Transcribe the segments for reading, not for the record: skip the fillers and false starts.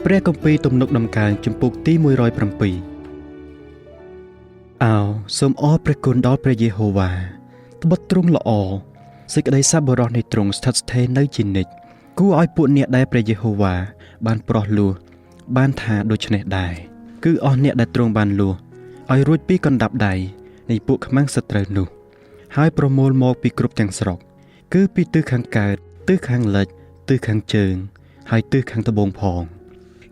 ព្រះគម្ពីរទំនុកដំកើងជំពូកទី107អោសូមអរព្រះគុណដល់ព្រះយេហូវ៉ាត្បិតទ្រង់ល្អសេចក្តីសប្បុរសនៃទ្រង់ស្ថិតស្ថេរនៅជានិច្ចគួរឲ្យពួកអ្នកដែលព្រះយេហូវ៉ាបានប្រោះលោះបានថាដូច្នេះដែរគឺអស់អ្នកដែលទ្រង់បានលោះឲ្យរួចពីកណ្ដាប់ដៃនៃពួកខ្មាំងសត្រូវនោះហើយប្រមូលមកពីគ្រប់ទាំងស្រុកគឺពីទិសខាងកើតទិសខាងលិចទិសខាងជើងហើយទិសខាងត្បូងផង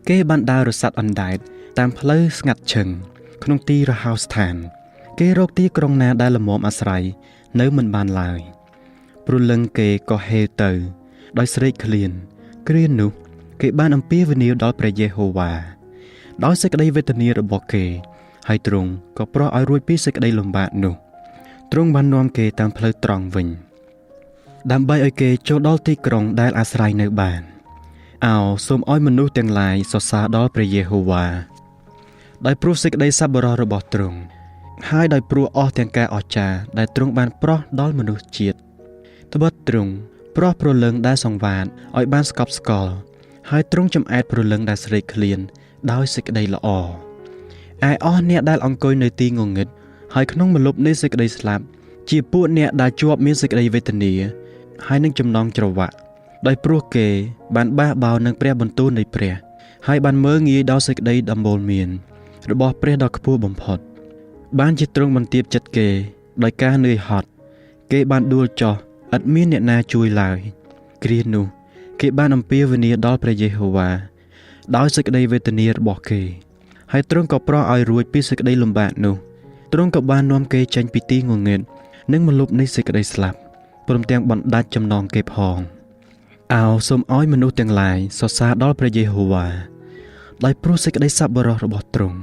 គេបានដើររសាត់អណ្ដែតតាមផ្លូវស្ងាត់ឈឹងក្នុងទីរហោស្ថានគេរកទីក្រុងណាដែលល្មមអាស្រ័យនៅមិនបានឡើយព្រលឹងគេក៏ហេវទៅដោយស្រេកឃ្លានគ្រានោះគេបានអំពាវនាវដល់ព្រះយេហូវ៉ាដោយសេចក្តីវេទនារបស់គេហើយទ្រង់ក៏ប្រោះឲ្យរួចពីសេចក្តីលំបាកនោះទ្រង់បាននាំគេតាមផ្លូវត្រង់វិញដើម្បីឲ្យគេចូលដល់ទីក្រុងដែលអាស្រ័យនៅបានអោសូមឲ្យមនុស្សទាំងឡាយសរសើរដល់ព្រះយេហូវ៉ាដោយព្រោះសេចក្តីសប្បុរសរបស់ទ្រង់ហើយដោយព្រោះអស់ទាំងការអស្ចារ្យដែលទ្រង់បានប្រោះដល់មនុស្សជាតិត្បិតទ្រង់ប្រោះព្រលឹងដែលសង្វាតឲ្យបានស្កប់ស្កល់ហើយទ្រង់ចំអែតព្រលឹងដែលស្រេកឃ្លានដោយសេចក្តីល្អឯអស់អ្នកដែលអង្គុយនៅទីងងឹតហើយក្នុងម្លប់នៃសេចក្តីស្លាប់ជាពួកអ្នកដែលជាប់មានសេចក្តីវេទនាហើយនឹងចំណងច្រវាក់ដោយព្រោះគេបានបះបោរនឹងព្រះបន្ទូលនៃព្រះហើយបានមើលងាយដល់សេចក្តីដំបូន្មានរបស់ព្រះដ៏ខ្ពស់បំផុតបានជាទ្រង់បន្ទាបចិត្តគេដោយការនឿយហត់គេបានដួលចុះឥតមានអ្នកណាជួយឡើយគ្រានោះគេបានអំពាវនាវដល់ព្រះយេហូវ៉ាដោយសេចក្តីវេទនារបស់គេហើយទ្រង់ក៏ប្រោះឲ្យរួចពីសេចក្តីលំបាកនោះទ្រង់ក៏បាននាំគេចេញពីទីងងឹតនិងម្លប់នៃសេចក្តីស្លាប់ព្រមទាំងបណ្ដាច់ចំណងគេផងអោសូមឲ្យមនុស្សទាំងឡាយសរសើរដល់ព្រះយេហូវ៉ាដោយព្រោះសេចក្តីសប្បុរសរបស់ទ្រង់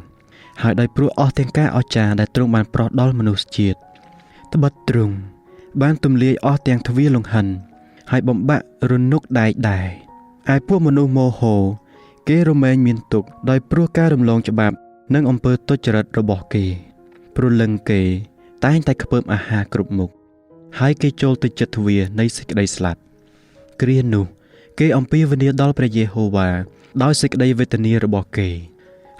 ហើយដោយព្រោះអស់ទាំងការអស្ចារ្យដែលទ្រង់បានប្រោះដល់មនុស្សជាតិត្បិតទ្រង់បានទម្លាយអស់ទាំងទ្វារលង្ហិនហើយបំបាក់រនុកដែកដែរឯពួកមនុស្សមោហោគេរមែងមានទុក្ខដោយព្រោះការរំលងច្បាប់និងអំពើទុច្ចរិតរបស់គេព្រលឹងគេតែងតែខ្ពើមអាហារគ្រប់មុខហើយគេចូលទៅចិត្តទ្វារនៃសេចក្តីស្លាប់គ្រានោះគេអំពាវនាវដល់ព្រះយេហូវ៉ាដោយសេចក្តីវេទនារបស់គេ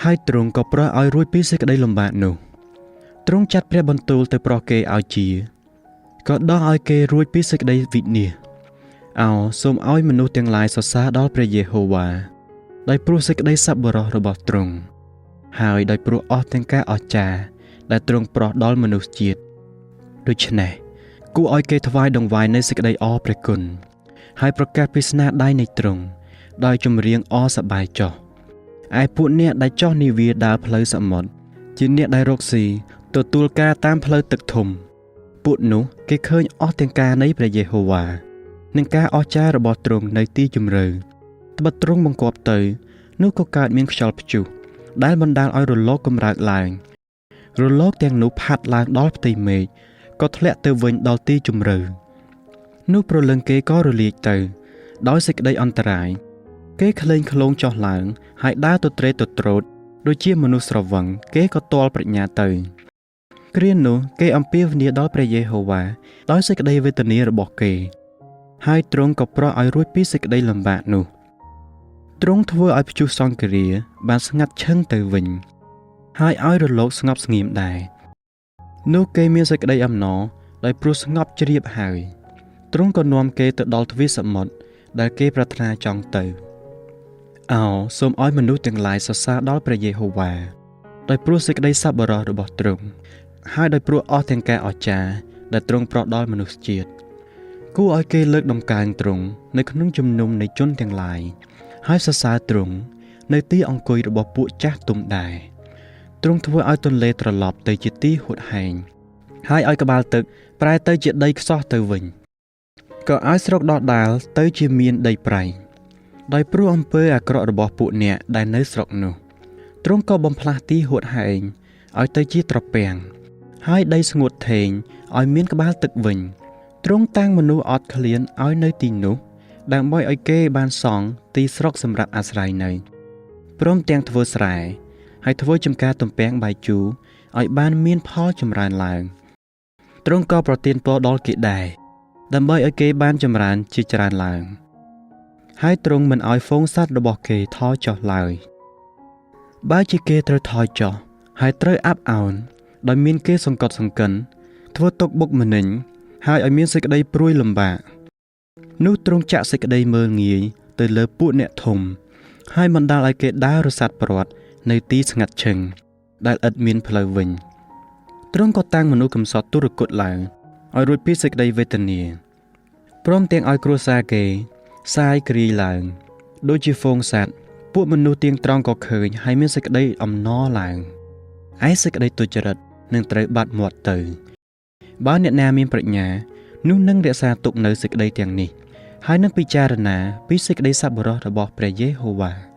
ហើយទ្រង់ក៏ប្រោះឲ្យរួចពីសេចក្តីលំបាកនោះទ្រង់ចាត់ព្រះបន្ទូលទៅប្រោះគេឲ្យជាក៏ដោះឲ្យគេរួចពីសេចក្តីវិនាសអោសូមឲ្យមនុស្សទាំងឡាយសរសើរដល់ព្រះយេហូវ៉ាដោយព្រោះសេចក្តីសប្បុរសរបស់ទ្រង់ហើយដោយព្រោះអស់ទាំងការអស្ចារ្យដែលទ្រង់ប្រោះដល់មនុស្សជាតិដូច្នេះគួរឲ្យគេថ្វាយដង្វាយនៃសេចក្តីអរព្រះគុណហើយប្រកាសពីស្នាដៃនៃទ្រង់ដោយចម្រៀងអរសប្បាយចុះឯពួកអ្នកដែលចុះនាវាដើរផ្លូវសមុទ្រជាអ្នកដែលរកស៊ីទទួលការតាមផ្លូវទឹកធំពួកនោះគេឃើញអស់ទាំងការនៃព្រះយេហូវ៉ានិងការអស្ចារ្យរបស់ទ្រង់នៅទីជម្រៅត្បិតទ្រង់បង្គាប់ទៅនោះក៏កើតមានខ្យល់ព្យុះដែលបណ្ដាលឲ្យរលកកម្រើកឡើងរលកទាំងនោះផាត់ឡើងដល់ផ្ទៃមេឃក៏ធ្លាក់ទៅវិញដល់ទីជម្រៅនោះព្រលឹងគេក៏រលាយទៅដោយសេចក្តីអន្តរាយគេក្លែងក្លងចុះឡើងហើយដើរទទ្រេទទ្រោតដូចជាមនុស្សស្រវឹងគេក៏ទាល់ប្រាជ្ញាទៅគ្រានោះគេអំពាវនាវដល់ព្រះយេហូវ៉ាដោយសេចក្តីវេទនារបស់គេហើយទ្រង់ក៏ប្រោះឲ្យរួចពីសេចក្តីលំបាកនោះទ្រង់ធ្វើឲ្យព្យុះសង្ឃរាបានស្ងាត់ឈឹងទៅវិញហើយឲ្យរលកស្ងប់ស្ងៀមដែរនោះគេមានសេចក្តីអំណរដោយព្រោះស្ងប់ជ្រាបហើយទ្រង់ក៏នាំគេទៅដល់ទ្វារសមុទ្រដែលគេប្រាថ្នាចង់ទៅអោសូមឲ្យមនុស្សទាំងឡាយសរសើរដល់ព្រះយេហូវ៉ាដោយព្រោះសេចក្តីសប្បុរសរបស់ទ្រង់ហើយដោយព្រោះអស់ទាំងការអស្ចារ្យដែលទ្រង់ប្រោះដល់មនុស្សជាតិគួរឲ្យគេលើកដំកើងទ្រង់នៅក្នុងជំនុំនៃជនទាំងឡាយហើយសរសើរទ្រង់នៅទីអង្គុយរបស់ពួកចាស់ទុំដែរទ្រង់ធ្វើឲ្យទន្លេត្រឡប់ទៅជាទីហួតហែងហើយឲ្យក្បាលទឹកប្រែទៅជាដីខ្សោះទៅវិញក៏ឲ្យស្រុកដដាលទៅជាមានដីប្រៃដោយព្រោះអំពើអាក្រក់របស់ពួកអ្នកដែលនៅស្រុកនោះទ្រង់ក៏បំផ្លាស់ទីហួតហែងឲ្យទៅជាត្រពាំងហើយដីស្ងួតធេងឲ្យមានក្បាលទឹកវិញទ្រង់តាំងមនុស្សអត់ឃ្លានឲ្យនៅទីនោះដើម្បីឲ្យគេបានសង់ទីស្រុកសម្រាប់អាស្រ័យនៅព្រមទាំងធ្វើស្រែហើយធ្វើចំការទំពាំងបាយជូរឲ្យបានមានផលចម្រើនឡើងទ្រង់ក៏ប្រទានពរដល់គេដែរដើម្បីឲ្យគេបានចម្រើនជាច្រើនឡើង ហើយទ្រង់មិនឲ្យហ្វូងសត្វរបស់គេថយចុះឡើយបើជាគេត្រូវថយចុះហើយត្រូវអាប់ឱនដោយមានគេសង្កត់សង្កិនធ្វើទុក្ខបុកម្នេញហើយឲ្យមានសេចក្តីព្រួយលំបាកនោះទ្រង់ចាក់សេចក្តីមើលងាយទៅលើពួកអ្នកធំហើយបណ្ដាលឲ្យគេដើររសាត់ព្រាត់នៅទីស្ងាត់ឈឹងដែលឥតមានផ្លូវវិញទ្រង់ក៏តាំងមនុស្សកំសត់ទុរគតឡើងឲ្យរួចពីសេចក្តីវេទនាព្រមទាំងឲ្យគ្រួសារគេសាយគ្រាយឡើងដូចជាហ្វូងសត្វពួកមនុស្សទៀងត្រង់ក៏ឃើញហើយមានសេចក្តីអំណរឡើងឯសេចក្តីទុច្ចរិតនឹងត្រូវបាត់មាត់ទៅបើអ្នកណាមានប្រាជ្ញានោះនឹងរក្សាទុកនៅសេចក្តីទាំងនេះហើយនឹងពិចារណាពីសេចក្តីសប្បុរសរបស់ព្រះយេហូវ៉ា។